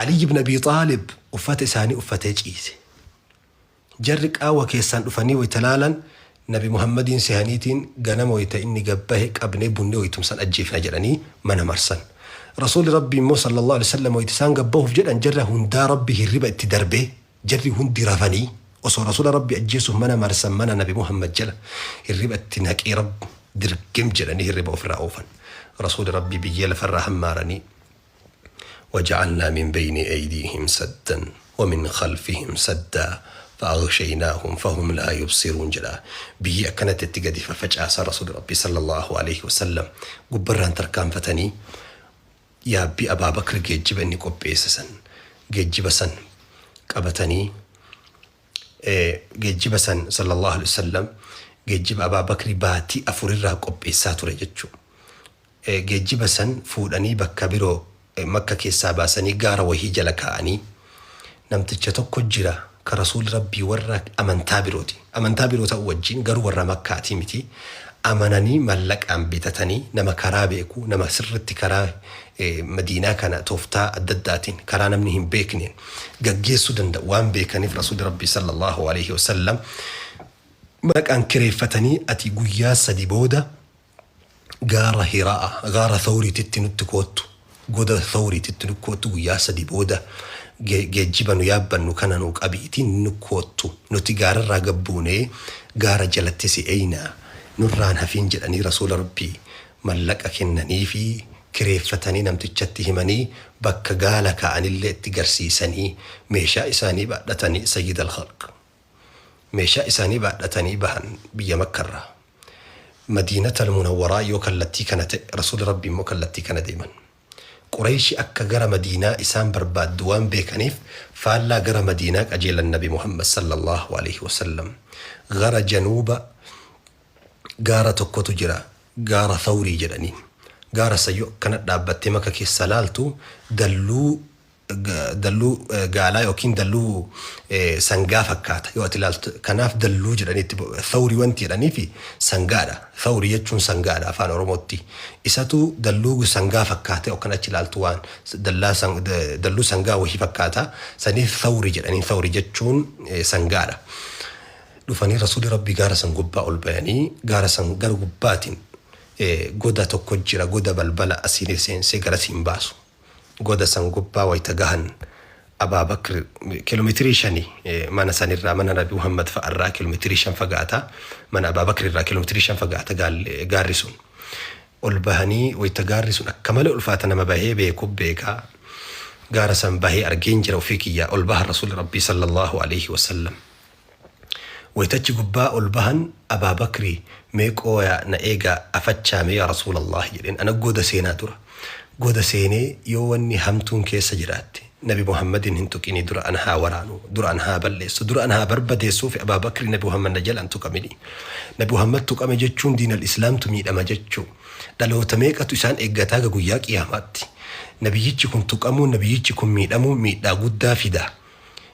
Aliyyi ibn Abii Xaalib uffata isaanii uffatee ciise. Jarri qaawwa keessaan dhufanii wayta laalan Nabi Muhammadiin sehaniitiin ganama wayta inni gad bahe qabnee bunnee waytum san ajjeefna jedhanii mana marsan. Rasuulli Rabbii immoo sallallaahu aleyhi wasallam wayta isaan gad bahuuf jedhan jarra hundaa Rabbi hirriba itti darbee jarri hundi rafanii osoo Rasuula Rabbii ajjeesuuf mana marsan mana Nabi Muhammad jala hirriba itti naqee Rabbi dirgim jedhanii hirriba ofirraa oofan. Rasuuli Rabbii biyyee lafarraa hammaaranii وجعلنا من بين أيديهم سدا ومن خلفهم سدا فأغشيناهم فهم لا يبصرون jedha. Biyyee akkanatti itti gadi faffacaasan Rasuulli Rabbii sallallahu aleyhi wasallam gubbarraan tarkaanfatanii yaabbii Abaa Bakr geejjiba inni qopheesse san geejjiba san qabatanii geejjiba san sallallahu aleyhi wasallam geejjiba Abaa Bakri baatii afurirraa qopheessaa ture jechuu. Geejjiba san fuudhanii bakka biroo Makka keessaa baasanii gaara wahii jala kaa'anii namticha tokko jira ka Rasuulli Rabbii warra amantaa birooti. Amantaa biroo ta'uu wajjiin garuu warra Makkaatii miti. Amananii mallaqaan bitatanii nama karaa beeku, nama sirritti karaa Madiinaa kana tooftaa adda addaatiin karaa namni hin beekneen gaggeessuu danda'u waan beekaniif Rasuulli Rabbii sallallaahu aleyhi wasallam mallaqaan kireeffatanii ati guyyaa sadi booda gaara Hiraa'a, gaara Thawriititti nutti koottu, goda Thawriititti nu koottu guyyaa sadi booda geejjiba nu yaabbannu kana nuu qabiitii nu koottu. Nuti gaararraa gad buunee gaara jalatti si eeyna, nurraan hafiin jedhanii Rasuula Rabbii mallaqa kennaniifii kireeffatanii namtichatti himanii bakka gaala kaa'anillee itti garsiisanii meeshaa isaanii baadhatanii Sayyidal Khalq. Meeshaa isaanii baadhatanii bahan biyya Makkarraa. Madiinatal Munawwaraa yoo kallattii kana ta'e, Rasuulli Rabbii immoo kallattii kana deeman. Qurayshi akka gara Madiinaa isaan barbaaddu waan beekaniif faallaa gara Madiinaa qajeelan Nabi Muhammad sallallaahu aleyhi wasallam. Gara januuba gaara tokkotu jira, gaara Thawrii jedhaniin. Gaara san yoo akkana dhaabbattee Makka keessa laaltu dalluu dalluu gaalaa yookiin dalluu sangaa fakkaata yoo ati ilaaltu. Kanaaf dalluu jedhanii itti thawri wanti jedhanii fi sangaadha. Thawri jechuun sangaadha afaan Oromootti. Isatu dalluu sangaa fakkaata yookaan achi ilaaltu waan dallaa dalluu sangaa wahii fakkaata. Saniif thawri jedhanii, thawri jechuun sangaadha. Dhufanii Rasuulli Rabbii gaara san gubbaa ol bayanii gaara san gara gubbaatiin goda tokko jira, goda balbala asiin seensee garasiin baasu. Goda san gubbaa wayta gahan Abaa Bakr kilomeetirii shani mana sanirraa, mana Nabi Muhammad fa'arraa kilomeetirii 5 fagaata, mana Abaa Bakr irraa kilomeetirii 5 fagaata gaarri sun. Ol bahanii wayta gaarri sun akka malee ulfaata, nama bahee beeku beeka, gaara san bahee argeen jira ofii kiyyaa. Ol bahan Rasuulli Rabbii sallallahu aleyhi wasallam. Wayta achi gubbaa ol bahan Abaa Bakri mee qooyaa na eegaa afachaame yaa Rasuulallahi jedheen, ana goda seenaa dura. Goda seenee yoo wanni hamtuun keessa jiraatte Nabi Muhammadin hin tuqinii, dura ana haa waraanu, dura ana haa balleessu, dura ana haa barbadeessuufi Abaa Bakri Nabi Muhammad na jalaan tuqamini. Nabi Muhammad tuqame jechuun diinal Islaamtu miidhama jechuu. Dhaloota meeqatu isaan eeggataa haga guyyaa qiyaamaatti. Nabiyyichi kun tuqamuun, nabiyyichi kun miidhamuun miidhaa guddaa fida.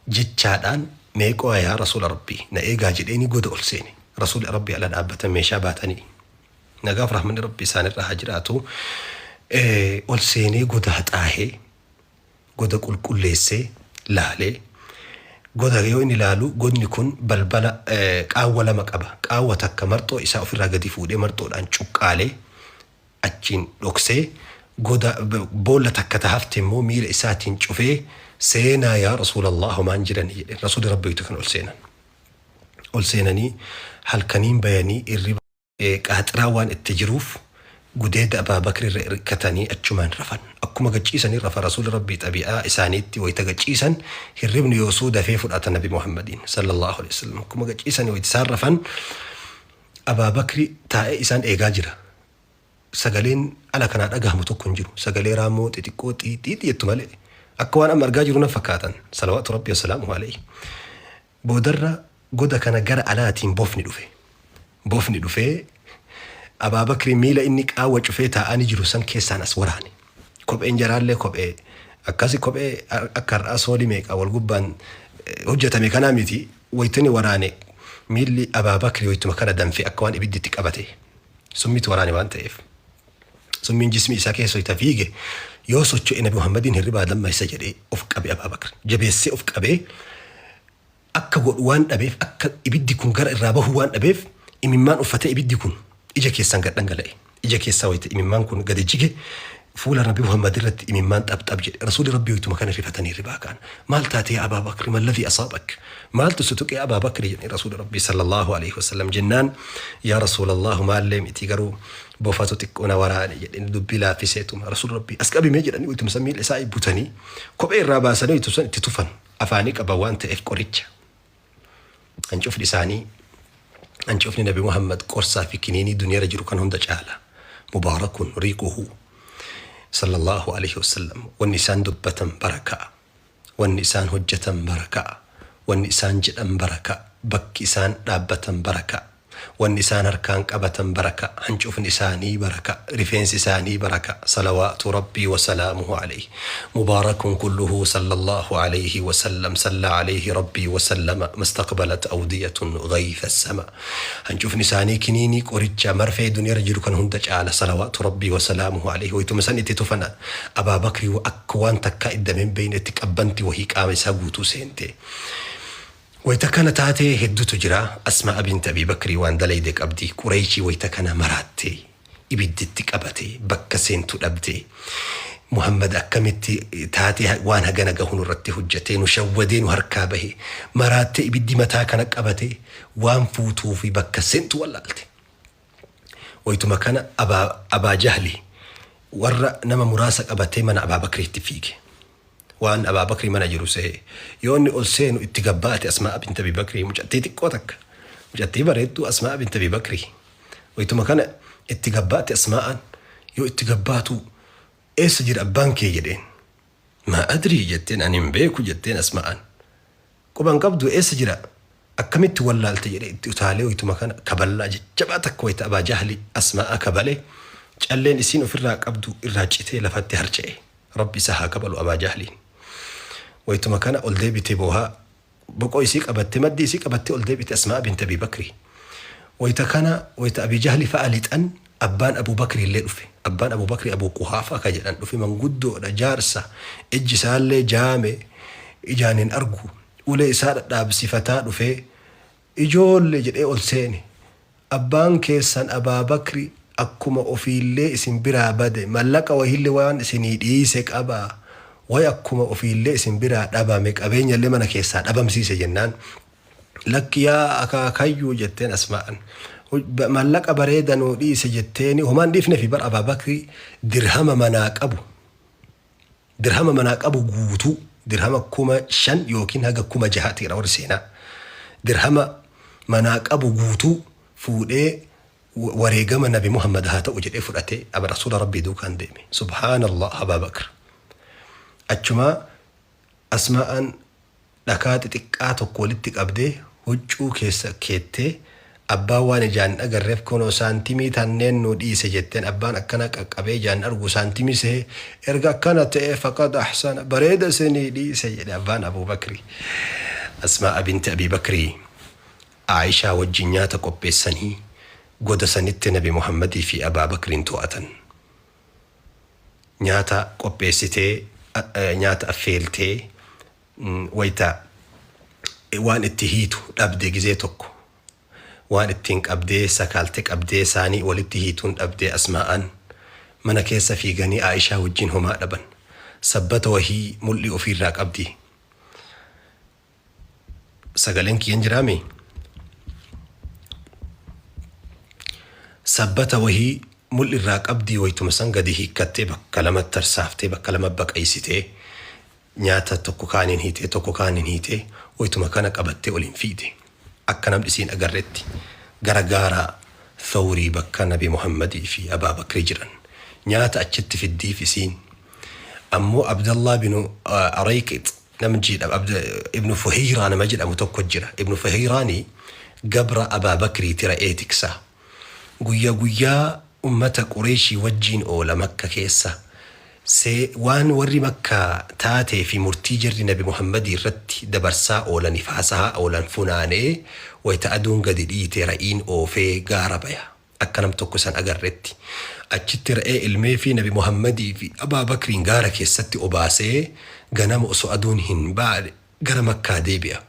Jechaadhaan mee qo'a yaa Rasuula Rabbii na eegaa jedheenii goda ol seene. Rasuulli Rabbii ala dhaabbatan meeshaa baatanii. Nagaaf rahmanni Rabbii isaanirra haa jiraatu. Ol seenee goda haxaahee goda qulqulleessee laalee goda yoo inni laalu godni kun balbala qaawwa lama qaba. Qaawwa takka marxoo isaa ofirraa gadi fuudhee marxoodhaan cuqqaalee achiin dhoksee goda boolla takka ta hafte immoo miila isaatiin cufee seenaa yaa Rasuulallah homaan jiranii jedheen. Rasuulli Rabbi wayta kana ol seenan. Ol seenanii halkaniin bayanii irriba qaaxiraa waan itti jiruuf gudeeda Abaa Bakri irra irkatanii achumaan rafan. Akkuma gad ciisanii rafan. Rasuulli Rabbii xabi'aa isaaniitti wayta gad ciisan hirribni yoosuu dafee fudhata Nabi Muhammadiin sallallahu alaihi wasallam. Akkuma gad ciisanii wayta isaan rafan Abaa Bakri taa'ee isaan eegaa jira. Sagaleen ala kanaa dhagahamu tokko hin jiru. Sagalee raammoo xixiqqoo xiixxiixi jettu malee. Akka waan amma argaa jiru na fakkaatan. Salawaatu Rabbi wassalaamuhu alayhi. Boodarra goda kana gara alaatiin bofni dhufe. Bofni dhufee Abaa Bakri miila inni qaawwa cufee taa'anii jiru san keessaan as waraane. Kopheen jaraallee kophee akkasi kophee akka har'aa soolii meeqa wal gubbaan hojjetame kanaa miti. Waytani waraane miilli Abaa Bakri waytuma kana danfe akka waan ibiddi itti qabate. Summiitu waraane waan ta'eef. Summiin jismii isaa keessa wayta fiige Yoo socho'e Nabi Muhammadiin hirribaa dammaysa jedhee of qabe Abaa Bakr. Jabeessee of qabee akka godhu waan dhabeef akka ibiddi kun gara irraa bahu waan dhabeef imimmaan uffatee ibiddi kun ija keessaan gad dhangala'e. Ija keessaa wayita imimmaan kun gadi jige fuula Nabi Muhammad irratti imimmaan xab xab jedhe. Rasuulli Rabbii wayituma kana rifatanii hirribaa ka'an. Maal taate yaa Abaa Bakri malladhii asaabak? Maaltu si tuqe yaa Abaa Bakri jedhanii Rasuulli Rabbii sallallahu alaihi wasallam jennaan yaa Rasuulallah maallee miti garuu bofatu xiqqoo na waraane jedheen dubbii laaffiseetuma Rasuulli Rabbii as qabimee jedhanii wayituma san miila isaa butanii kophee irraa baasanii wayituma san itti tufan afaanii qaban waan ta'eef qoricha. Hancufni isaanii hancufni Nabi Muhammad qorsaa fi kiniinii duniyarra jiru kan hunda caala. Mubaarakun riiquhu sallallahu alaihi wasallam. Wanni isaan dubbatan barakaa. Wanni isaan hojjetan barakaa. Wanni isaan jedhan barakaa. Bakki isaan dhaabbatan barakaa. Wanni isaan harkaan qabatan barakaa. Hancufni isaanii barakaa. Rifeensi isaanii barakaa. Salawaatu Rabbii wa salaamuhu alayhi. Mubaarakun kulluhu sallallahu alayhi wa sallam. Salla alayhi Rabbii wa sallama. Mastaqbalat awdiyatun ghaytha sama. Hancufni isaanii kiniinii qoricha marfee duniyarra jiru kan hunda caala. Salawaatu Rabbii wa salaamuhu alayhi. Wayituma san itti tufan Abaa Bakrii akka waan takkaa iddameen beeyne itti qabbanti wahii qaama isaa guutuu seente. Wayita kana taatee hedduutu jira. Asmaa'a binti Abii Bakrii waan dalayde qabdi. Qureeyshii wayita kana maraatte. Ibiddi itti qabate. Bakka seentu dhabde. Muhammad akkamitti taatee waan hagana gahu nurratti hojjatee nu shawwadee nu harkaa bahe. Maraattee ibiddi mataa kana qabate waan fuutuu fi bakka seentu wallaalte. Wayituma kana Abaa Jahli warra nama muraasa qabatee mana Abaa Bakriitti fiige. Waan Abaa Bakrii mana jiru sehe. Yoo inni ol seenu itti gabbaate Asmaa'a bint Abii Bakrii mucattii xiqqoo takka. Mucattii bareedduu Asmaa'a bint Abii Bakrii. Wayituma kana itti gabbaate Asmaa'aan yoo itti gabbaatu eessa jira abbaan kee jedheen. Maa adrii jetteen ani hin beeku jetteen Asmaa'aan. Quba hin qabdu eessa jira akkamitti wallaalte jedhee itti utaalee wayituma kana kaballaa jajjabaa takka wayita Abaa Jahli Asmaa'a kabale calleen isiin ofirraa qabdu irraa citee lafatti harca'e. Rabbi isa haa kabalu Abaa Jahliin. Wayituma kana ol deebite boohaa boqoo isii qabatte maddii isii qabattee ol deebite Asmaa'a bint Abii Bakri. Wayita kana wayita Abii Jahli fa'a lixan abbaan Abuu Bakri illee dhufe. Abbaan Abuu Bakri Abuu Quhaafa ka jedhan dhufe manguddoodha jaarsa ijji isaallee jaame ijaan hin argu ulee isaa dhadhaabsifataa dhufee ijoolle jedhee ol seene. Abbaan keessan Abaa Bakri akkuma ofiillee isin biraa bade mallaqa wahiillee waan isinii dhiise qabaa way akkuma ofiillee isin biraa dhabame qabeenyallee mana keessaa dhabamsiise jennaan lakki yaa akaakayyuu jetteen Asmaa'an mallaqa bareeda nuu dhiise jetteeni homaan dhiifnefi bar Abaa Bakri dirhama manaa qabu dirhama manaa qabu guutuu dirhama 5000 yookiin haga 6000ti jedha warri seenaa. Dirhama manaa qabu guutuu fuudhee wareegama Nabi Muhammad haa ta'u jedhee fudhatee aba Rasuula Rabbii duukaan deeme. Subhaanallah Abaa Bakr. Achumaa Asmaa'aan dhakaa xixiqqaa tokko walitti qabdee huccuu keessa keettee abbaan waan ijaan hin agarreef kunoo saantimii tanneen nuu dhiise jetteen abbaan akkana qaqqabee ijaan hin argu saantimii sehe erga akkana ta'e faqad ahsana bareeda isinii dhiise jedhe abbaan Abuu Bakrii. Asmaa'a binti Abii Bakrii Aayishaa wajjin nyaata qopheessanii goda sanitti Nabi Muhammadii fi Abaa Bakriin to'atan. Nyaata qopheessitee nyaata affeeltee wayta waan itti hiitu dhabde gizee tokko waan ittiin qabdee sakaalte qabdee saanii walitti hiituun dhabdee Asmaa'aan mana keessa fiiganii Aa'ishaa wajjin homaa dhaban. Sabbata wahii mul'ii ofiirraa qabdi. Sagaleen kiyyan jiraami? Sabbata wahii mul'irraa qabdii waytuma san gadi hiikkattee bakka lama tarsaaftee bakka lama baqaysitee nyaata tokko kaaniin hiitee tokko kaaniin hiitee waytuma kana qabattee oliin fiide. Akka namni isiin agarretti gara gaara Thawrii bakka Nabi Muhammadii fi Abaa Bakri jiran. Nyaata achitti fiddiif isiin. Ammoo Abdallaa binu Arayqix nama jedhamu Ibnu Fuheyraa nama jedhamu tokko jira. Ibnu Fuheyraani gabra Abaa Bakriiti re'ee tiksa. Guyya guyyaa ummata Qureeshii wajjiin oola Makka keessa. See waan warri Makkaa taatee fi murtii jarri Nabi Muhammadii irratti dabarsaa oolaniif haasahaa oolan funaanee wayta aduun gadi dhiite ra'iin oofee gaara baya. Akka nam tokko isan agarretti. Achitti re'ee ilmee fi Nabi Muhammadii fi Abaa Bakriin gaara keessatti obaasee ganama osoo aduun hin baane gara Makkaa deebi'a.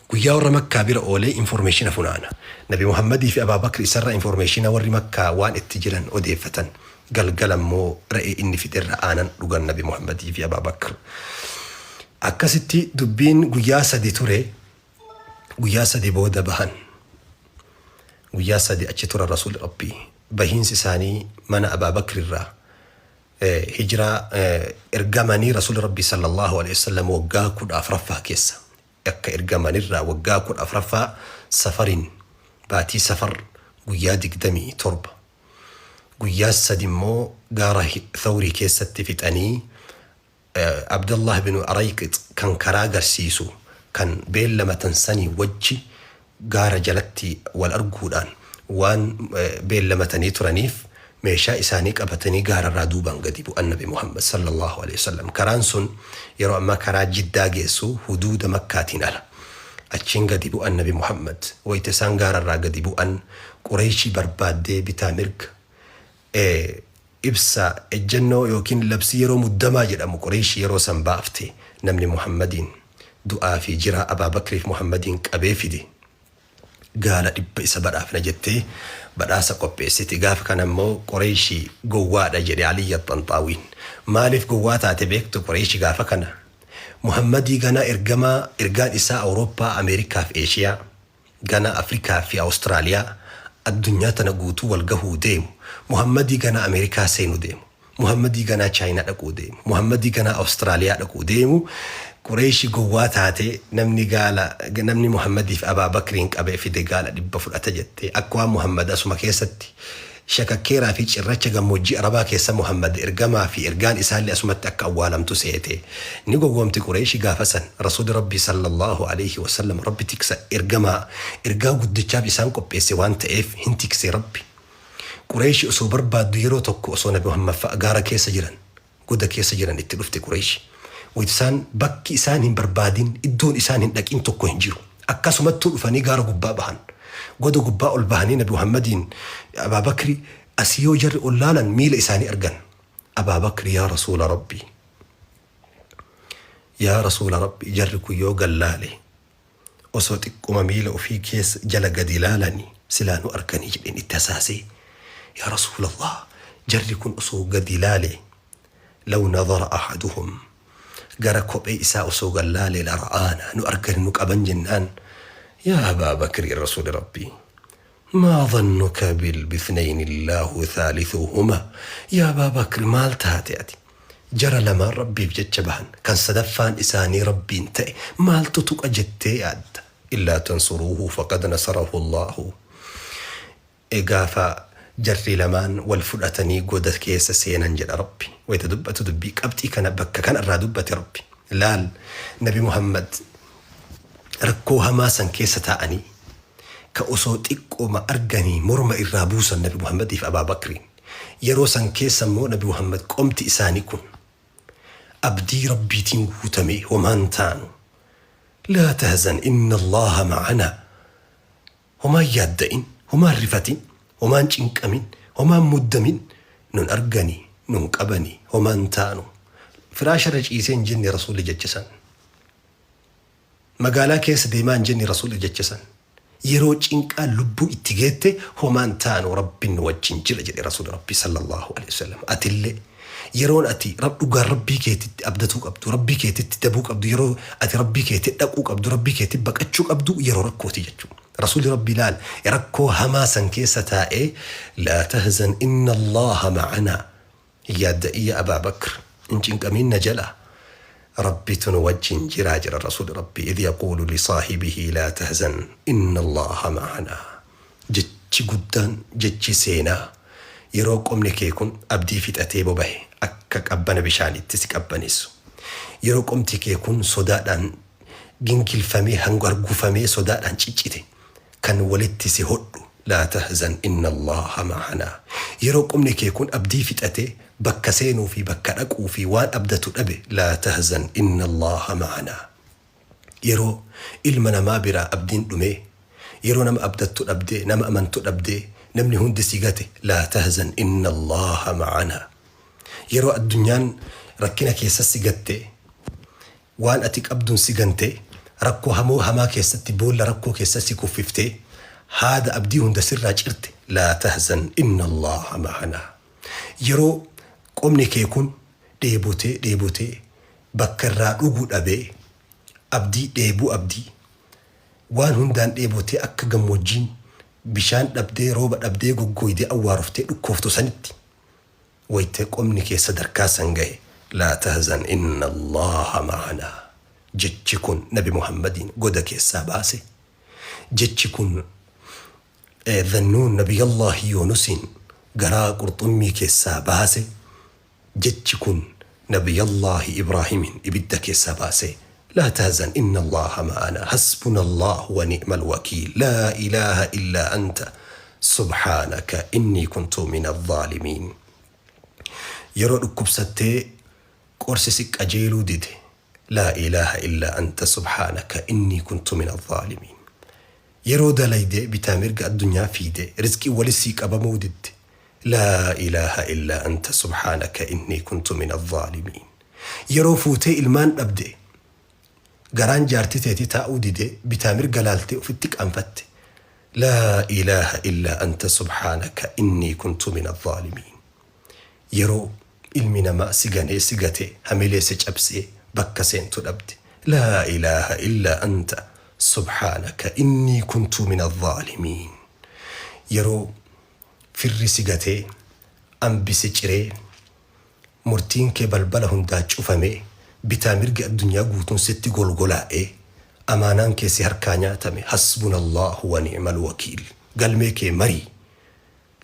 Guyyaa warra Makkaa bira oolee informationa funaana. Nabi Muhammadii fi Abaa Bakri isarraa informationa warri Makkaa waan itti jiran odeeffatan. Galgala immoo re'ee inni fiderra aanan dhugan Nabi Muhammadii fi Abaa Bakr. Akkasitti dubbiin guyyaa 3 ture. Guyyaa 3 booda bahan. Guyyaa 3 achi turan Rasuulli Rabbii. Bahiinsi isaanii mana Abaa Bakr irraa Hijraa ergamanii Rasuulli Rabbii sallallaahu aleyhi wasallam waggaa 14ffaa keessa akka ergamanirraa waggaa 14ffaa Safariin baatii Safar guyyaa 27 guyyaa 3 immoo gaara Thawrii keessatti fixanii Abdallaah binu Arayqix kan karaa garsiisu kan beellamatan sanii wajji gaara jalatti wal arguudhaan waan beellamatanii turaniif meeshaa isaanii qabatanii gaararraa duubaan gadi bu'an Nabi Muhammad sallallaahu aleyhi wasallam. Karaan sun yeroo ammaa karaa Jiddaa geessu huduuda Makkaatiin ala. Achiin gadi bu'an Nabi Muhammad. Wayta isaan gaararraa gadi bu'an Qureyshii barbaaddee bitaa mirga Ibsa ejjennoo ykn labsii yeroo muddamaa jedhamu Qureeysh yeroo san baafte namni Muhammadiin du'aa fi jiraa Abaa Bakriif Muhammadiin qabee fide gaala 100 isa badhaafna jettee badhaasa qopheessiti. Gaafa kana immoo Qureeyshi gowwaadha jedhe Aliyyi Axxanxaawiin. Maaliif gowwaa taate beektu Qureeyshi gaafa kana? Muhammadii ganaa ergamaa ergaan isaa Awurooppaa, Ameerikaa fi Eeshiyaa. Ganaa Afrikaa fi Awustiraaliyaa addunyaa tana guutuu wal gahuu deemu. Muhammadii ganaa Ameerikaa seenu deemu. Muhammadii ganaa Chaayinaa dhaquu deemu. Muhammadii ganaa Awustiraaliyaa dhaquu deemu. Qureeyshi gowwaa taate namni gaala namni Muhammadii fi Abaa Bakriin qabee fide gaala 100 fudhata jette. Akka waan Muhammad asuma keessatti Shakakkeeraa fi cirracha gammoojjii Arabaa keessa Muhammad ergamaa fi ergaan isaallee asumatti akka awwaalamtu seete. Ni gowwoomti Qureeyshi gaafa san. Rasuulli Rabbii sallallaahu aleyhi wa sallam Rabbi tiksa ergamaa ergaa guddichaaf isaan qopheesse waan ta'eef hin tikse Rabbi. Qureeyshi osoo barbaaddu yeroo tokko osoo Nabi Muhammad fa'a gaara keessa jiran goda keessa jiran itti dhufte Qureeyshi. Wayta isaan bakki isaan hin barbaadin, iddoon isaan hin dhaqin tokko hin jiru. Akkasumattuu dhufanii gaara gubbaa bahan. Goda gubbaa ol bahanii Nabi Muhammadiin, Abaa Bakri asii yoo jarri ol laalan miila isaanii argan. Abaa Bakri yaa Rasuula Rabbii! Yaa Rasuula Rabbii jarri kun yoo gad laale osoo xiqquma miila ofii keessa jala gadi laalani silaa nu arganii jedheen itti hasaasee yaa rasuulallah jarri kun osoo gadi laale law nadara ahaduhum gara kophee isaa osoo gad laale la ra'aana nu argani nu qaban jennaan yaa abaa bakri rasuuli rabbii maa dhannuka bil bithnayni illaahu thaalithuhuma yaa abaa bakri maal taate ati Jara lamaan Rabbiif jecha bahan, kan sadaffaan isaanii Rabbiin ta'e maaltu tuqa jettee yaadda? Illaa tansuruuhu faqad nasarahu Allaahu. E Gaafa jarri lamaan wal fudhatanii goda keessa seenan jedha Rabbi. Wayta dubbatu dubbii qabxii kana bakka kana irraa dubbate Rabbi. Laal Nabi Muhammad rakkoo hamaa san keessa taa'anii ka osoo xiqqooma arganii morma irraa buusan Nabi Muhammadiif Abaa Bakriin. Yeroo san keessa immoo Nabi Muhammad qomti isaanii kun abdii Rabbiitiin guutamee homaa hin taanu. Laa tahzan inna Allaaha ma'anaa. Homaa hin yaadda'in, homaa hin rifatin, homaa hin cinqamin, homaa hin muddamin, nun argani, nun qabani, homaa hin taanu. Firaasha irra ciisee hin jenne Rasuulli jecha san. Magaalaa keessa deemaa hin jenne Rasuulli jecha san. Yeroo cinqaan lubbuu itti geette homaa hin taanu Rabbiin nu wajjin jira jedhe Rasuulli Rabbii sallallaahu aleyhi wasallam. Atillee yeroon ati dhugaan Rabbii keetitti abdatuu qabdu, Rabbii keetitti dabuu qabdu, yeroo ati Rabbii keetti dhaquu qabdu, Rabbii keetti baqachuu qabdu yeroo rakkooti jechuudha. Rasuulli Rabbii laal rakkoo hamaa san keessa taa'ee laa tahzan inna Allaaha ma'anaa Hin yaadda'in yaa Abaa Bakr, hin cinqamin na jalaa. Rabbitu nu wajjin jiraa jedhan Rasuulli Rabbii, idh yaquulu lisaahibihi laa tahzan inna Allaaha ma'anaa. Jechi guddaan, jechi seenaa, yeroo qomni kee kun abdii fixatee bobahe akka qabbana bishaaniitti si qabbaneessu. Yeroo qomti kee kun sodaadhaan gingilfamee hargufamee sodaadhaan ciccite kan walitti si hodhu laa tahzan inna Allaaha ma'anaa. Yeroo qomni kee kun abdii fixatee bakka seenuu fi bakka dhaquu fi waan abdatu dhabe laa tahzan inna Allaaha ma'anaa. Yeroo ilma namaa biraa abdiin dhumee, yeroo nama abdattu dhabdee, nama amantu dhabdee, Namni hundi si gate, laa tahzan inna Allaaha ma'anaa. Yeroo addunyaan rakkina keessa si gatte, waan ati qabduun si gante, rakkoo hamoo hamaa keessatti boolla rakkoo keessa si kuffiftee, haada abdii hunda sirraa cirte, laa tahzan inna Allaaha ma'anaa. Yeroo qomni kee kun dheebotee dheebotee bakka irraa dhugu dhabee, abdii dheebuu abdii waan hundaan dheebotee akka gammoojjiin bishaan dhabdee rooba dhabdee goggooydee awwaaroftee dhukkooftu sanitti wayta qomni kee sadarkaa san gahe laa tahzan inna Allaaha ma'anaa jechi kun nabi Muhammadiin goda keessaa baase jechi kun dhannuun nabiyallaahi Yuunusiin garaa qurxummii keessaa baase Jechi kun Nabiyallaahi Ibraahimiin ibidda keessaa baasee, Laa tahzan inna Allaaha ma'anaa, hasbunallaahu wa ni'mal wakiil, laa ilaaha illaa anta, subhaanaka innii kuntu minaz-zaalimiin. Yeroo dhukkubsattee qorsi si qajeeluu dide, Laa ilaaha illaa anta subhaanaka innii kuntu minaz-zaalimiin. Yeroo dalayde bitaa mirga addunyaa fiiyde rizqiin wali sii qabamuu didde Laa ilaaha illaa anta subhaanaka innii kuntu minaz-zaalimiin. Yeroo fuutee ilmaan dhabde garaan jaartii teetii taa'uu dide bitaa mirga laaltee ufitti qaanfatte Laa ilaaha illaa anta subhaanaka innii kuntu minaz-zaalimiin. Yeroo ilmi namaa si ganee si gatee hamilee si cabsee bakka seentu dhabde Laa ilaaha illaa anta subhaanaka innii kuntu minaz-zaalimiin. Yeroo firri si gatee ambi si ciree murtiin kee balbala hundaa cufamee bitaa mirgi addunyaa guutuun sitti golgolaa'ee amaanaan kee si harkaa nyaatame hasbunallahu wa ni'mal wakiil galmee kee marii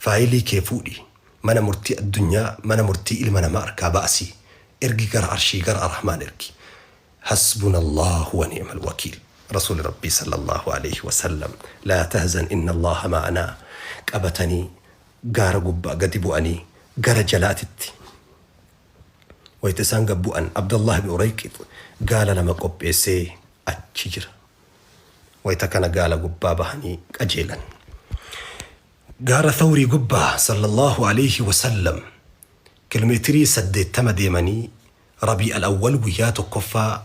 Faayilii kee fuudhi mana murtii addunyaa mana murtii ilma namaa harkaa baasii ergi gara arshii gara arrahmaan ergi Hasbunallahu wa ni'mal wakiil Rasuuli Rabbii sallallahu aleyhi wa sallam laa tahzan innallaha ma'anaa qabatanii gaara gubbaa gadi bu'anii gara jalaatitti wayta isaan gad bu'an Abdallaah ibn Urayqix gaala lama qopheessee achi jira. Wayta kana gaala gubbaa bahanii qajeelan. Gaara Thawrii gubbaa sallallahu aleyhi wa sallam kilomeetirii 80 deemanii Rabii al-Awwal guyyaa tokkoffaa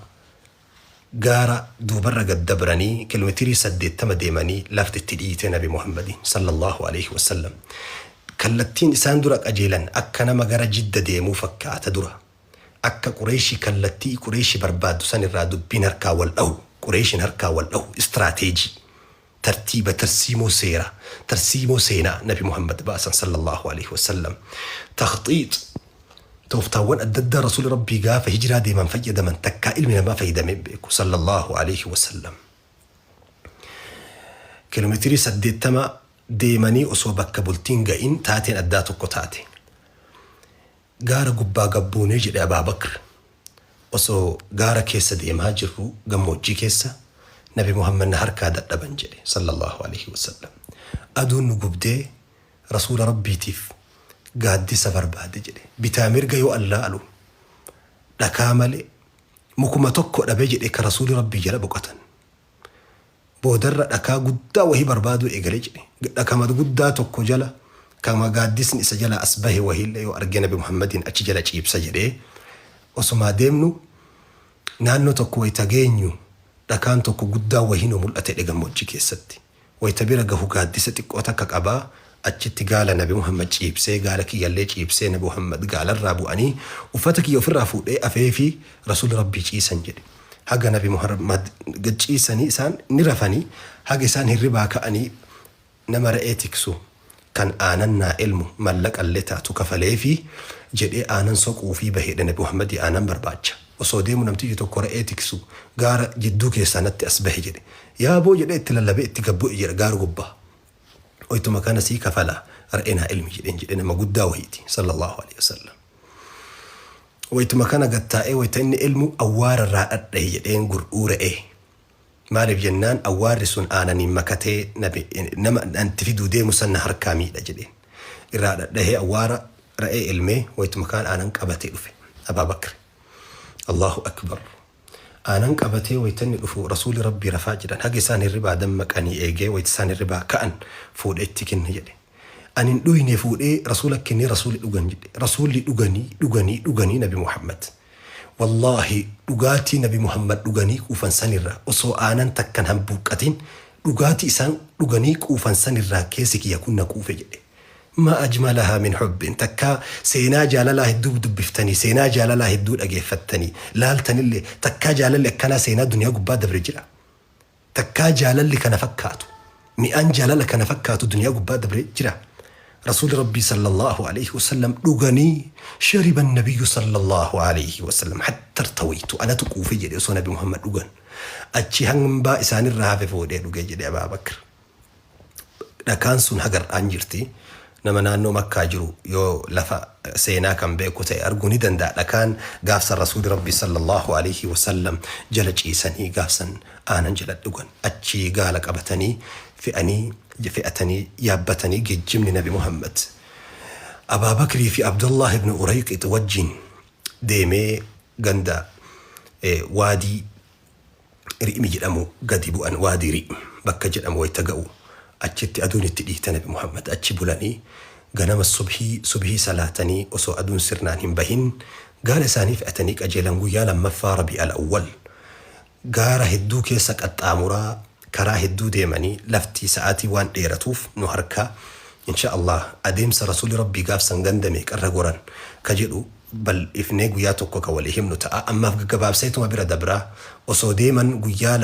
gaara duubarra gad dabranii kilomeetirii 80 deemanii lafti itti dhiite Nabi Muhammadiin sallallahu aleyhi wa sallam. Kallattiin isaan dura qajeelan akka nama gara Jidda deemuu fakkaata dura. Akka Qureeyshii kallattii Qureeyshi barbaaddu san irraa dubbiin harkaa wal dhahu, Qureeyshiin harkaa wal dhahu, istiraateejii, tartiiba, tarsiimoo seera, tarsiimoo seenaa Nabi Muhammad baasan sallallaahu aleyhi wa sallam. Takhxiix, tooftaawwan adda addaa Rasuulli Rabbii gaafa hijraa deeman fayyadaman takkaa ilmi namaa fayyadamee hin beeku sallallaahu aleyhi wa sallam. Kilomeetirii 80 deemanii osoo bakka bultiin ga'in taateen addaa tokko taate. Gaara gubbaa gad buunee jedhe Abaa Bakr. Osoo gaara keessa deemaa jirruu gammoojjii keessa Nabi Muhammad na harkaa dadhaban jedhe sallallaahu aleyhi wa sallam. Aduun nu gubdee Rasuula Rabbiitiif gaaddisa barbaade jedhe. Bitaa mirga yoo an laalu dhakaa malee mukuma tokko dhabe jedhe ka Rasuuli Rabbii jala boqatan. Boodarra dhakaa guddaa wahii barbaaduu eegale jedhe. Dhakama guddaa tokko jala kama gaaddisni isa jalaa as bahe wahiillee yoo arge Nabi Muhammadiin achi jala ciibsa jedhee osumaa deemnu naannoo tokko wayita geenyu dhakaan tokko guddaa wahii nu mul'ate jedhe gammoojjii keessatti. Wayita bira gahu gaaddisa xiqqoo takka qabaa achitti gaala Nabi Muhammad ciibsee gaala kiyyallee ciibsee Nabi Muhammad gaalarraa bu'anii uffata kiyya ofirraa fuudhee afeefii Rasuulli Rabbii ciisan jedhe. Haga Nabi Muhammad gad ciisanii isaan ni rafanii haga isaan hirribaa ka'anii nama re'ee tiksu kan aanan naa elmu mallaqallee taatu kafaleefii jedhee aanan soquufii baheedha Nabi Muhammadii aanan barbaacha. Osoo deemu namtichi tokko re'ee tiksu gaara jidduu keessaa natti as bahe jedhe. Yaaboo jedhee itti lallabee itti gad bu'e jedha gaara gubbaa. Waytuma kana sii kafala re'ee naa elmi jedheen jedhe nama guddaa wahiiti sallallahu alaihi wasallam. Waytuma kana gad taa'ee wayta inni elmu awwaara irraa dhadhahe jedheen gur'uu re'ee. Maaliif jennaan awwaarri sun aananiin makatee nabi nama itti fiduu deemu san na harkaa miidha jedheen. Irraa dhadhahee awwaara re'ee elmee waytuma kaan aanan qabatee dhufe Abaa Bakri. Allahu Akbar. Aanan qabatee wayta inni dhufu Rasuulli Rabbii rafaa jiran. Haga isaan hirribaa dammaqanii eegee wayta isaan hirribaa ka'an fuudhee itti kenne jedhe. Ani hin dhuyne fuudhee rasuula kennee rasuulli dhugan jedhe. Rasuulli dhuganii dhuganii dhuganii Nabi Muhammad. Wallaahi dhugaatii Nabi Muhammad dhuganii quufan sanirraa osoo aanan takkan hambuuqqatin dhugaatii isaan dhuganii quufan sanirraa keessi kiyya kun na quufe jedhe. Maa ajmalahaa min hubbin takkaa seenaa jaalalaa hedduu dubbiftanii seenaa jaalalaa hedduu dhageeffattanii laaltanillee takkaa jaalalli akkanaa seenaa duniyaa gubbaa dabre jira. Takkaa jaalalli kana fakkaatu mi'aan jaalala kana fakkaatu duniyaa gubbaa dabre jira. Rasuulli Rabbii sallallahu alayhi wasallam dhuganii shariba nabiyyu sallallahu alayhi wasallam hatta irtawaytu anatu quufe jedhe osoo Nabi Muhammad dhugan. Achi hambaa isaanirraa hafe fuudhee dhuge jedhe Abaa Bakr. Dhakaan sun hagar'aan jirti. Nama naannoo Makkaa jiru yoo lafa seenaa kan beeku ta'e arguu ni danda'a. Dhakaan gaafsan Rasuulli Rabbii sallallahu alayhi wasallam jala ciisanii gaafsan aanan jala dhugan. Achii gaala qabatanii fe'anii fe'atanii yaabbatanii geejjibni Nabi Muhammad. Abaa Bakrii fi Abdullah ibn Urayqix wajjin deemee ganda waadii Ri'mi jedhamu gadi bu'an. Waadii Ri'm bakka jedhamu wayta ga'u achitti aduun itti dhiite. Nabi Muhammad achi bulanii ganama subhii subhii salaatanii osoo aduun sirnaan hin bahin gaala isaanii fe'atanii qajeelan. Guyyaa lammaffaa Rabii'al Awwal gaara hedduu keessa qaxxaamuraa karaa hedduu deemanii lafti sa'aatii waan dheeratuuf nu harkaa insha Allah adeemsa Rasuulli Rabbii gaafsan ganda meeqarra goran ka jedhu bal'ifnee guyyaa tokko ka walii himnu ta'a. Ammaaf gaggabaabseetuma bira dabraa. Osoo deeman guyyaa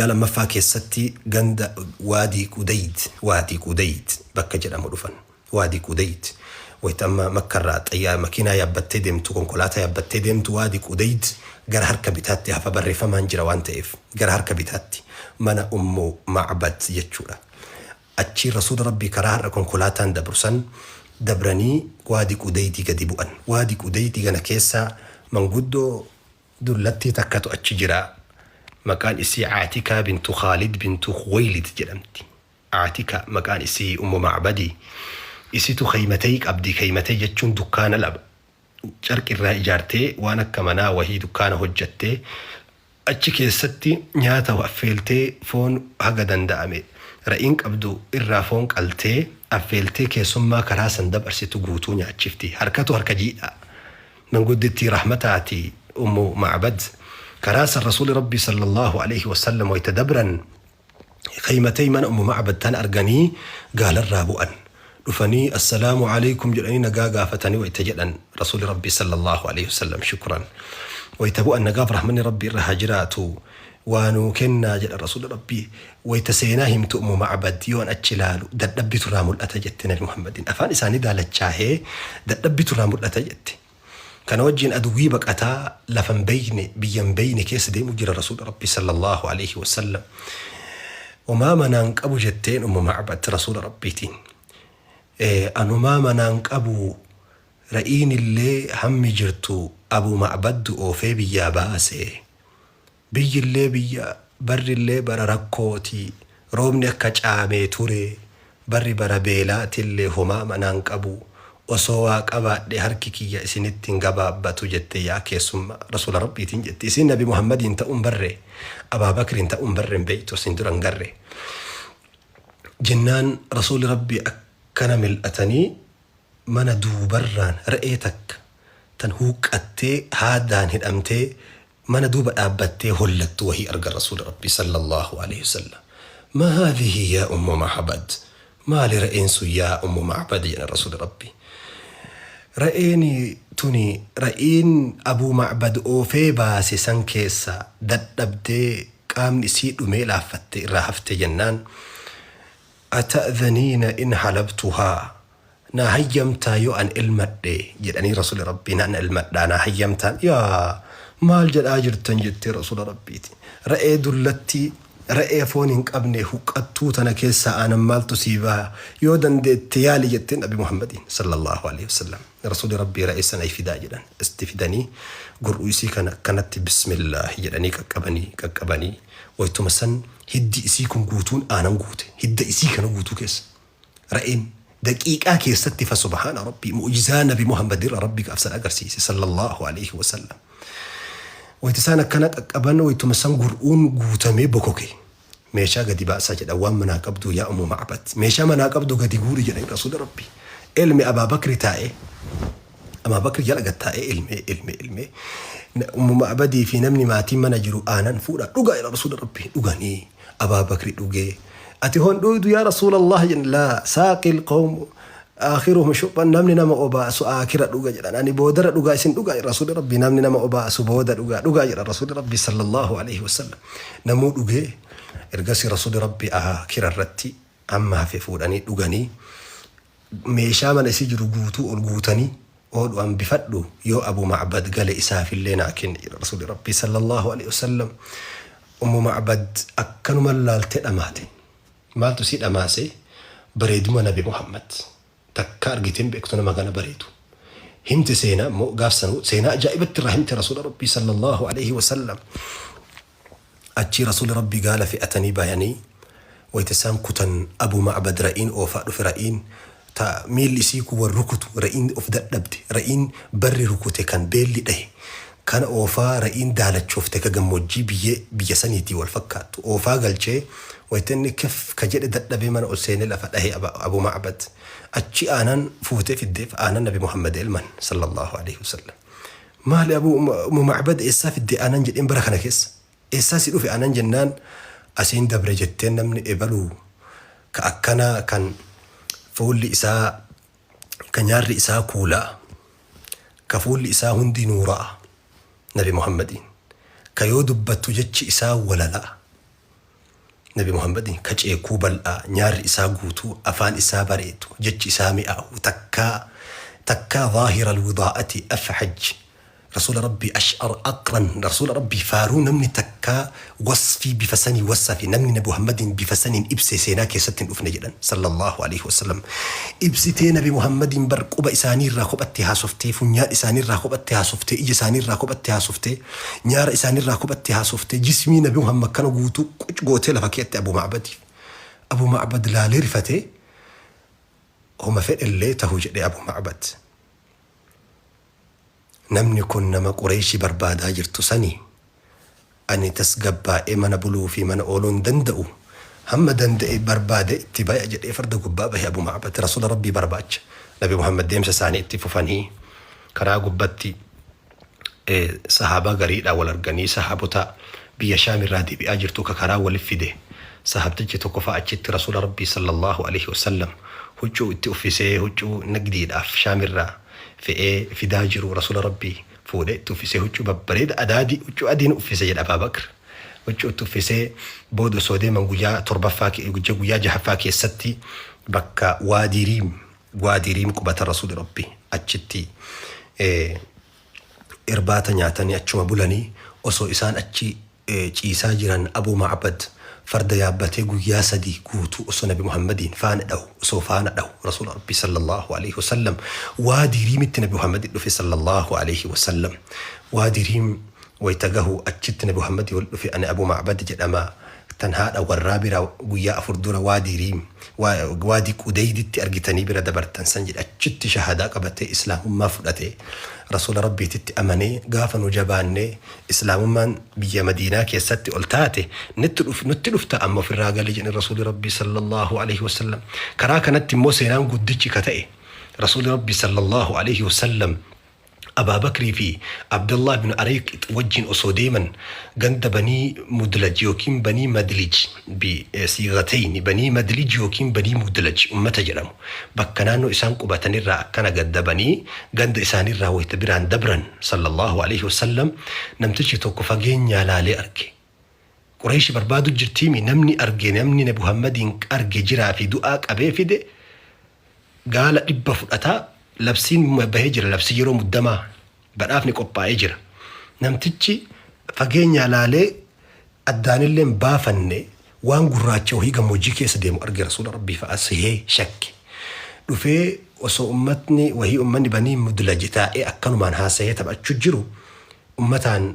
lammaffaa keessatti ganda Waadii Qudayd, Waadii Qudayd bakka jedhamu dhufan. Waadii Qudayd wayita amma Makkarraa xayyaa makiinaa yaabbattee deemtu, konkolaataa yaabbattee deemtu, Waadii Qudayd gara harka bitaatti hafa, barreeffamaan jira waan ta'eef, gara harka bitaatti mana Ummu Macbad jechuudha. Achi Rasuula Rabbii karaa har'a konkolaataan dabru san dabranii Waadi Qudaydii gadi bu'an. Waadi Qudaydii kana keessa manguddoo dullattii takkatu achi jira. Maqaan isii Aatikaa bintu Khaalid bintu Khuwaylid jedhamti. Aatika maqaan isii Ummu Macbadii. Isitu kaymatee qabdi. Kaymatee jechuun dukkaana lama carqirraa ijaartee waan akka manaa wahii dukkaana hojjattee achi keessatti nyaata affeeltee, foon haga danda'ame ra'iin qabdu irraa foon qaltee affeeltee keessummaa karaa san dabarsitu guutuu nyaachifti. Harkatu harka jiidhaa. Manguddittii rahmataati Ummu Macbad. Karaa san Rasuuli Rabbii sallallahu alaihi wasallam wayta dabran kaymatee mana Ummu Macbad tan arganii gaalarraa bu'an. Dhufanii assalaamu alaikum jedhanii nagaa gaafatanii wayta jedhan Rasuuli Rabbii sallallahu alaihi wasallam shukran. Wayta bu'an nagaaf rahmanni Rabbii irra haa jiraatu. Waa nuu kennaa jedha Rasuuli Rabbii. Wayta seenaa himtu Ummu Macbad yoon achi ilaalu dadhabbitu irraa mul'ata jette Nabi Muhammadin. Afaan isaanii daalachaahee dadhabbitu irraa mul'ata jette. Kana wajjin aduwwii baqataa lafa hin beekne biyya hin beekne keessa deemu jira Rasuula Rabbii sallallahu alaihi wasallam. Homaa manaan qabu jetteen Ummu Macbad Rasuula Rabbiitiin. Anumaa manaan qabu, ra'iin illee hammi jirtu Abu Macbaddu oofee biyyaa baase. Biyyillee biyya barrillee bara rakkooti, roobni akka caamee ture, barri bara beelaatillee homaa manaan qabu, osoo waa qabaadhe harki kiyya isinitti hin gabaabbatu jette yaa keessummaa Rasuula Rabbiitiin jette. Isin Nabi Muhammadiin ta'uun barre, Abaa Bakriin ta'uun barre hin beektu, isin dura hin garre. Jennaan Rasuulli Rabbii akkana mil'atanii mana duubarraan re'ee takka tan huuqqattee haadaan hidhamtee mana duuba dhaabbattee hollattu wahii argan Rasuula Rabbii sallallahu alaihi wasallam. "Ma haadhihi yaa Ummu Macbad?" Maali re'een sun yaa Ummu Macbad jedhan Rasuula Rabbii. Re'een tuni re'een Abuu Macbad oofee baase san keessa dadhabdee qaamni isii dhumee laaffatte irraa hafte jennaan, "Ata'dhaniina in halabtuhaa? Naa hayyamtaa yoo an elmadhe?" jedhanii Rasuuli Rabbii naan elmadhaa naa hayyamtaan? Yaa maal jedhaa jirtan jettee Rasuula Rabbiiti. Re'ee dullattii, re'ee foon hin qabne huqqattuu tana keessaa aanan maaltu sii baha? Yoo dandeette yaali jetteen Nabi Muhammadiin sallallahu alaihi wasallam. Rasuuli Rabbii re'ee sana fidaa jedhan. Itti fidanii gur'uu isii kana akkanatti bismillaahi jedhanii qaqqabanii qaqqabanii waytuma san hiddi isii kun guutuun aanan guute. Hidda isii kana guutuu keessa. Re'een daqiiqaa keessatti fa subhaana Rabbii mu'jizaa Nabi Muhammad irra Rabbi gaafsan agarsiise sallallahu alaihi wasallam. Wayita isaan akkana qaqqaban wayituma san gur'uun guutamee bokoke. Meeshaa gadi baasaa jedhan waan manaa qabduu yaa Ummu Ma'bad. Meeshaa manaa qabdu gadi guuri jedhan Rasuula Rabbii. Ilmi Abaa Bakri taa'ee Abaa Bakri jala gad taa'ee ilmee ilmee ilmee Ummu Ma'badii fi namni maatiin mana jiru aanan fuudha dhugaa jedha Rasuula Rabbii dhuganii Abaa Bakri dhugee ati hon dhuydu yaa Rasuulallah jedhan laa saaqil qawmu Aakhiruhum shurban namni nama obaasu aakira dhuga jedhan ani boodara dhugaa isin dhugaa jedhan rasuulli rabbii namni nama obaasu booda dhugaa dhugaa jedhan rasuulli rabbii sallallahu alaihi wasallam namuu dhugee ergasii rasuulli rabbii aakira irratti amma hafe fuudhanii dhuganii meeshaa mana isii jiru guutuu ol guutanii oodhu hambifadhu yoo Abu Ma'bad gale isaafillee naa kenni jedha rasuulli rabbii sallallahu alaihi wasallam. Ummu Ma'bad akkanuma laaltee dhamaate. Maaltu isii dhamaase bareeduma nabi Muhammad takka argitee hin beektu nama kana bareedu. Himte seenaa immoo gaaf sanuu seenaa ajaa'ibatti irraa himte rasuula rabbii sallallahu alaihi wasallam. Achii rasuuli rabbii gaala fe'atanii bayanii wayita isaan kutan Abu Ma'bad ra'iin oofaa dhufe ra'iin ta miilli isii kun wal rukutu ra'iin of dadhabde ra'iin barri rukute kan beelli dhahe kana oofaa ra'iin daalachoofte ka gammoojjii biyyee biyya saniitii wal fakkaattu oofaa galchee wayta inni kef ka jedhe dadhabee mana ol seenee lafa dhahe Abu Ma'bad achi aanan fuutee fiddeef aanan nabi Muhammad elman sallallahu alaihi wasallam maali Abu Umu Ma'bad eessaa fidde aanan jedheen bara kana keessa Eessaa si dhufe anan jennaan asiin dabre jetteen namni ebalu ka akkanaa kan fuulli isaa ka nyaarri isaa kuula'a ka fuulli isaa hundi nuura'a nabi muhammadiin ka yoo dubbattu jechi isaa walala'a nabi muhammadiin ka ceekuu bal'aa nyaarri isaa guutuu afaan isaa bareedu jechi isaa mi'aawu takkaa takkaa zaahira alwidaa'ati afhaj Rasuula Rabbii ash'ar aqran Rasuula Rabbii faaruu namni takkaa wasfii bifa sanii wassafe namni Nabi Muhammadiin bifa saniin ibse seenaa keessatti hin dhufne jedhan sallallahu alaihi wasallam ibsitee Nabi Muhammadiin bar quba isaanii irraa kophatti haasoftee funyaan isaanii irraa kophatti haasoftee ija isaanii irraa kophatti haasoftee nyaara isaanii irraa kophatti haasoftee jismii Nabi Muhammad kana guutuu quc gootee lafa keette Abu Ma'badiif Abu Ma'bad laalee rifatee homa fedhellee tahu jedhe Abu Ma'bad Namni kun nama Qureeyshi barbaadaa jirtu sani. Ani tasgabbaa'ee mana buluu fi mana ooluu hin danda'u. Hamma danda'e barbaadee itti baya jedhee farda gubbaa bahe Abu Ma'bad Rasuula Rabbii barbaacha. Nabi Muhammad deemsa isaanii itti fufanii karaa gubbatti sahaabaa gariidhaan wal arganii sahaabota biyya Shaam irraa deebi'aa jirtu ka karaa walif fide sahaabtichi tokko fa'a achitti Rasuula Rabbii sallallahu alaihi wasallam huccuu itti uffisee huccuu nagdiidhaaf Shaam irraa fe'ee fidaa jiru Rasuula Rabbii fuudhee itti uffisee huccuu babbareeda adaadii huccuu adiin uffise jedha Abaa Bakr. Huccuu itti uffisee booda osoo deeman guyyaa torbaffaa guyyaa jahaffaa keessatti bakka Waadii Riim Waadii Riim qubata Rasuuli Rabbii achitti irbaata nyaatanii achuma bulanii osoo isaan achi ciisaa jiran Abuu Ma'bad farda yaabbatee guyyaa 3 guutuu osoo Nabi Muhammadiin faana dhahu osoo faana dhahu Rasuula Rabbii sallallahu aleyhi wasallam Waadii Riimitti Nabi Muhammadi dhufe sallallahu aleyhi wasallam Waadii Riim wayta gahu achitti Nabi Muhammadii wal dhufe ani Abuu Ma'bad jedhama tan haadha warraa bira guyyaa 4 dura Waadii Riim Waadii Qudeyditti argitanii bira dabartan san jedhe achitti shahadaa qabatee Islaamummaa fudhate Rasuula Rabbiititti amanee gaafa nu jabaannee Islaamummaan biyya Madiinaa keessatti ol taate nutti dhufta amma ofirraa gali jedhan Rasuulli Rabbii sallallahu alaihi wasallam. Karaa kanatti immoo seenaan guddichi ka ta'e Rasuulli Rabbii sallallahu alaihi wasallam Abaa Bakrii fi Abdallah ibn Arayqix wajjin osoo deeman ganda Banii Mudlaj yookiin Banii Madlij bi siigatayni Banii Madlij yookiin Banii Mudlaj ummata jedhamu bakka naannoo isaan qubatan irraa akkana gad dabanii ganda isaaniirraa wayta biraan dabran sallallahu aleyhi wasallam namtichi tokko fageenyaa laalee arge. Qurayshi barbaadu jirtiimi namni arge namni nabi Muhammadiin arge jiraa fi du'aa qabee fide gaala 100 fudhataa labsiin bahee jira labsii yeroo muddamaa badhaafni qophaa'ee jira. Namtichi fageenyaa laalee addaanillee hin baafanne waan gurraacha wahii gammoojjii keessa deemu arge Rasuula Rabbii fa'a sehee shakke. Dhufee osoo ummatni wahii ummanni Banii Mudlaji taa'ee akkanumaan haasahee taphachu jiru ummataan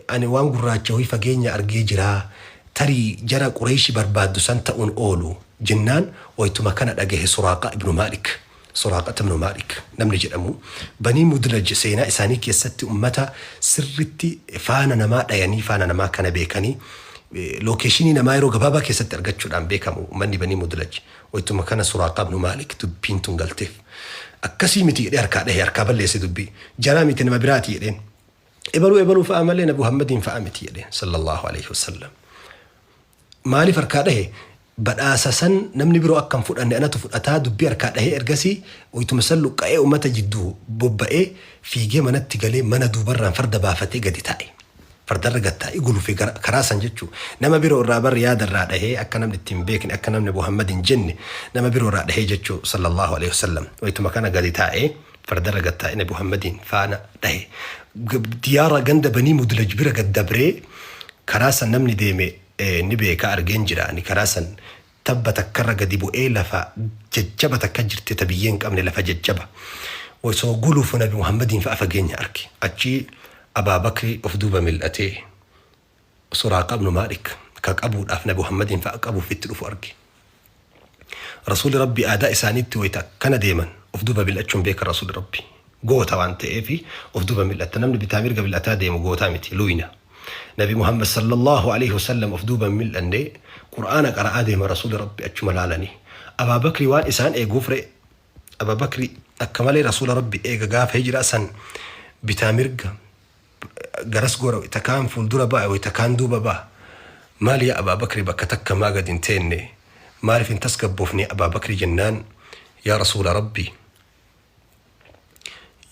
ani waan gurraacha wahii fageenya argee jiraa tarii jara Qureeyshi barbaaddu san ta'uun oolu jennaan waytuma kana dhagahe Suraaqaa ibnu Maalik. Suraaqat ibnu Maalik namni jedhamu Banii Mudlaj seenaa isaanii keessatti ummata sirritti faana namaa dhayanii faana namaa kana beekanii Location namaa yeroo gabaabaa keessatti argachuudhaan beekamu uummanni Banii Mudlaj. Waytuma kana Suraaqaa ibnu Maalik dubbiin tun galteef. Akkasii miti jedhee harkaa dhahe, harkaa balleesse dubbii. Jaraa miti, nama biraati jedheen. Ebaluu ebaluu fa'a malee Nabi Muhammadiin fa'a miti jedheen sallallahu alaihi wasallam. Maaliif harkaa dhahe? Badhaasa san namni biroo akka hin fudhanne anatu fudhataa dubbii harkaa dhahee, ergasii waytuma san luqqa'ee ummata jidduu bobba'ee fiigee manatti galee mana duubarraan farda baafatee gadi taa'e. Fardarra gad taa'ee gulufe gara karaa san jechuu. Nama biroo irraa bar yaada irraa dhahee, akka namni itti hin beekne, akka namni Muhammad hin jenne nama biroo irraa dhahee jechuu sallallahu alaihi wasallam. Waytuma kana gadi taa'ee fardarra gad taa'ee Nabi Muhammadiin faana dhahe. Diyaara ganda Banii Mudlaj bira gad dabree, karaa san namni deeme ni beeka, argeen jira ani, karaa san tabba takkarra gadi bu'ee lafa jajjaba takka jirte ta biyyee hin qabne, lafa jajjaba osoo gulufu Nabi Muhammadiin fa'a fageenya arge. Achi Abaa Bakri of duuba mil'atee Suraaqa ibnu Maalik ka qabuudhaaf Nabi Muhammadiin fa'a qabuuf itti dhufu arge. Rasuulli Rabbii aadaa isaaniitti wayta akkana deeman of duuba mil'achuun beekan. Rasuulli Rabbii goota waan ta'eef of duuba mil'atta. Namni bitaa mirga mil'ataa deemu gootaa miti, luyna. Nabi Muhammad sallallahu alaihi wasallam of duuba hin mil'anne, Qur'aana qara'aa deema. Rasuulli Rabbii achuma laalanii Abaa Bakri waan isaan eeguuf re'e. Abaa Bakri akka malee Rasuula Rabbii eega. Gaafa hijiraa san bitaa mirga garas gora, wayta kaan fuuldura ba'a, wayta kaan duuba ba'a. Maali yaa Abaa Bakri, bakka takka maa gad hin teenne? Maaliif hin tasgabboofne Abaa Bakri jennaan, yaa Rasuula Rabbi,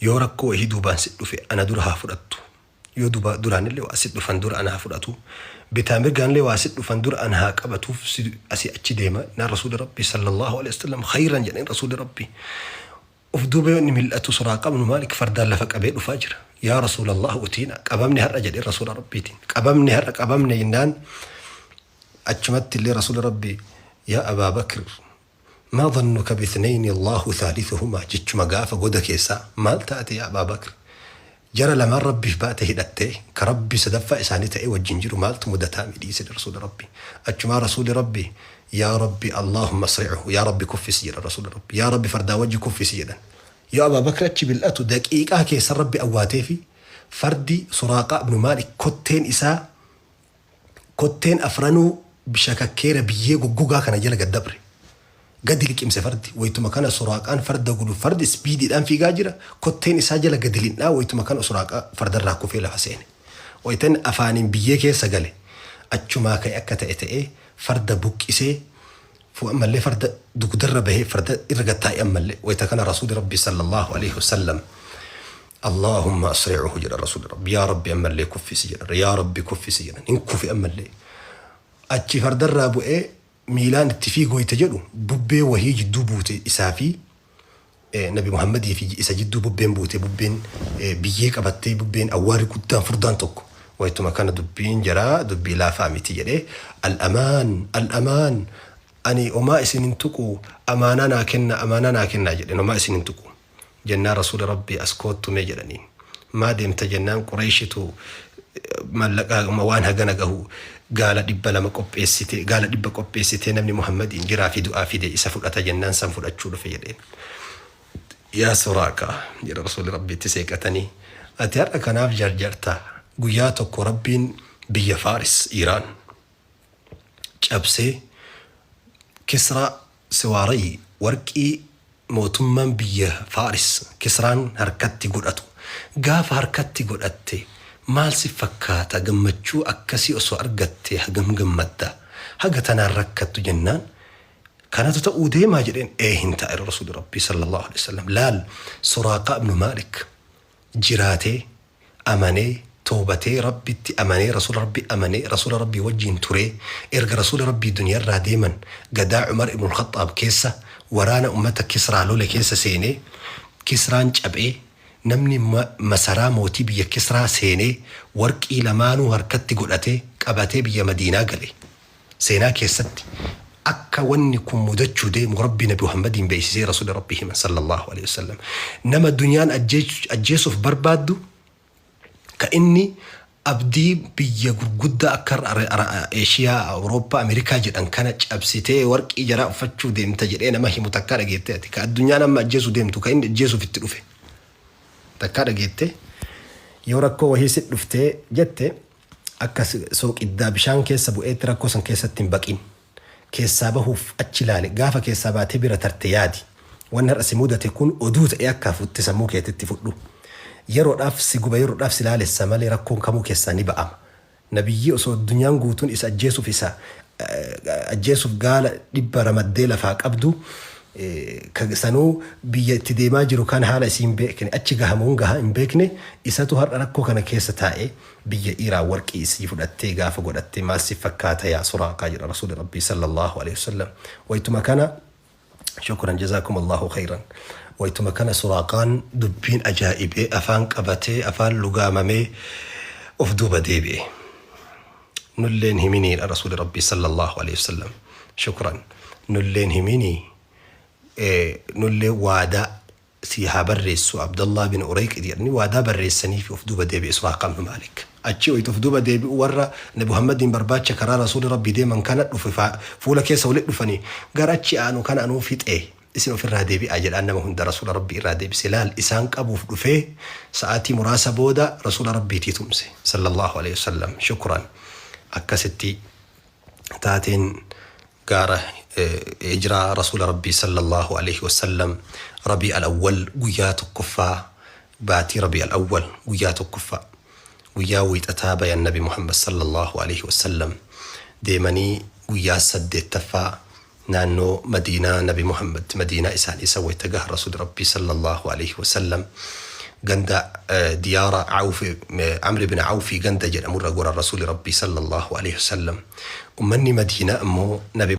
yoo rakkoo wahii duubaan si dhufe ana dura haa fudhattu, yoo duba duraanillee waa si dhufan dura ana haa fudhatu, bitaa mirgaanillee waa si dhufan dura ana haa qabatuuf si asii achi deema naan. Rasuuli Rabbi sallallahu alaihi wasallam khayran jedheen. Rasuuli Rabbi of duuba yoo inni mil'atu Suraaqa ibnu Maalik fardaan lafa qabee dhufaa jira. Yaa Rasuulallah, utiina, qabamne har'a jedheen Rasuula Rabbiitiin. Qabamne har'a, qabamne jennaan, achumatti illee Rasuula Rabbii, yaa Abaa Bakr, maa dhannuka bithnayni Allahu thalithuhumaa jechuma gaafa goda keessaa, maal taate yaa Abaa Bakr, jara lamaan Rabbiif baate hidhattee ka Rabbi sadaffaa isaanii ta'ee wajjin jiru maaltu mudataa midhiise Rasuula Rabbi. Achumaa Rasuuli Rabbi, yaa Rabbi, Allahumma asri'hu, yaa Rabbi kuffisi jedhan. Rasuuli Rabbi, yaa Rabbi fardaa wajji kuffisi jedhan. Yoo Abaa Bakr achi bil'atu daqiiqaa keessa Rabbi awwaatee fi fardi Suraaqaa ibnu Maalik kotteen isaa, kotteen afranuu bishakakkeera biyyee goggogaa kana jala gad dabre. Gadi liqimse fardi. Waytuma kana Suraaqaan farda gulu, fardi speediidhaan fiigaa jira. Kotteen isaa jala gadi lindhaa, waytuma kana Suraaqaa fardarraa kufee lafa seene. Waytan afaaniin biyyee keessa gale achumaa ka'e, akka ta'e ta'ee farda buqqisee ammallee farda dugdarra bahee farda irra gad taa'e ammallee. Wayta kana Rasuuli Rabbi sallallahu alaihi wasallam, Allahumma asri'uhu jedha Rasuuli Rabbi. Yaa Rabbi, ammallee kuffisi jedha. Yaa Rabbi, kuffisi jedhan. Hin kufe ammallee. Achi fardarraa bu'ee miilaan itti fiigu wayta jedhu bubbee wahii jidduu buute, isaa fi Nabi Muhammadii fi isa jidduu bubbeen buute, bubbeen biyyee qabattee, bubbeen awwaarri guddaan furdaan tokko. Waytuma kana dubbiin jaraa dubbii laafaa miti jedhee, al-amaan, al-amaan, ani homaa isin hin tuqu, amaanaa naa kenna, amaanaa naa kennaa jedheen, homaa isin hin tuqu jennaan, Rasuula Rabbii as koottu mee jedhaniin. Maa deemta jennaan, Qureeshitu mallaqa waan hagana gahu gaala 200 qopheessite, gaala 100 qopheessitee, namni Muhammadiin jiraa fi du'aa fide isa fudhata jennaan san fudhachuu dhufe jedheen. Yaa Suraaqa jedha Rasuulli Rabbiitti seeqatanii, ati har'a kanaaf jarjarta, guyyaa tokko Rabbiin biyya Faaris, Iiraan cabsee Kisraa Siwaarayi warqii mootummaan biyya Faaris Kisraan harkatti godhatu gaafa harkatti godhatte maal si fakkaata? Gammachuu akkasii osoo argatte hagam gammadda? Haga tanaan rakkattu jennaan kanatu ta'uu deemaa jedheen. Ee, hin ta'a Rasuuli Rabbii sallallahu alaihi wasallam. Laal, Suraaqaa ibnu Maalik jiraatee amanee toobatee, Rabbitti amanee, Rasuula Rabbii amanee, Rasuula Rabbii wajjiin turee, erga Rasuula Rabbii duniyarraa deeman gadaa Umar ibnul Khaxxaab keessa waraana ummata Kisraa lole keessa seenee, Kisraan caphee, namni masaraa mootii biyya Kisraa seenee warqii lamaanuu harkatti godhatee qabatee biyya Madiinaa gale. Seenaa keessatti akka wanni kun mudachuu deemu Rabbi Nabi Muhammadiin beeksisee Rasuula Rabbii himan sallallahu alaihi wasallam. Nama duniyaan ajjeesuuf barbaaddu ka inni abdii biyya gurguddaa akka Eeshiyaa, Awurooppaa, Ameerikaa jedhan kana cabsitee warqii jaraa uffachuu deemta jedhee nama himu takkaa dhageettee ati? Ka addunyaan amma ajjeesuu deemtu, ka inni ajjeesuuf itti dhufe takkaa dhageette? Yoo rakkoo wahii sit dhuftee jette Akka sooqiddaa bishaan keessa bu'eetti rakkoo san keessatti hin baqin. Keessaa bahuuf achi ilaali. Gaafa keessaa baatee bira tarte yaadi. Wanni har'a si mudate kun oduu ta'ee akka hafutti sammuu keetitti fudhu. Yeroodhaaf si guba, yeroodhaaf si laalessa malee rakkoon kamuu keessaa ni ba'ama. Nabiyyii osoo addunyaan guutuun isa ajjeesuuf isa ajjeesuuf gaala 100 ramaddee lafaa qabdu, ka sanuu biyya itti deemaa jiru kan haala isii hin beekne, achi gaha moo hin gaha hin beekne, isatu har'a rakkoo kana keessa taa'e biyya Iraan warqii isii fudhattee gaafa godhatte maal si fakkaata yaa Suraaqaa jedha Rasuuli Rabbii sallallahu alaihi wasallam. Waytuma kana, shukran, jazaakum Allahu khayran, waytuma kana Suraaqaan dubbiin ajaa'ibee afaan qabatee afaan lugaamamee of duuba deebi'e. Nulleen himiniidha Rasuuli Rabbii sallallahu alaihi wasallam. Shukran, nulleen himinii, nullee waadaa sii haa barreessu Abdallah bin Ureyqid jedhanii waadaa barreessanii fi of duuba deebi'e Suraaqa ibn Maalik. Achi wayita of duuba deebi'u warra Nabi Muhammadiin barbaacha karaa Rasuuli Rabbii deeman kana dhufe fuula keessa walitti dhufanii, gara achi aanu kana anuu fixee isin ofirraa deebi'aa jedhaan nama hunda Rasuula Rabbii irraa deebise. Laal, isaan qabuuf dhufee sa'aatii muraasa booda Rasuula Rabbiitii tumse sallallahu alaihi wasallam. Shukran. Akkasitti taateen gaara hijraa Rasuula Rabbii sallallahu alaihi wasallam Rabii al-Awwal guyyaa 1ffaa, baatii Rabii al-Awwal guyyaa 1ffaa, guyyaa Wiixataa bayan. Nabi Muhammad sallallahu alaihi wasallam deemanii guyyaa 8ffaa naannoo Madiinaa Nabi Muhammad Madiinaa isaanii isa wayta gahan, Rasuuli Rabbii sallallahu alaihi wasallam ganda diyaara Awfi, Amri bin Awfi ganda jedhamurra goran. Rasuuli Rabbii sallallahu alaihi wasallam, ummanni Madiinaa immoo Nabi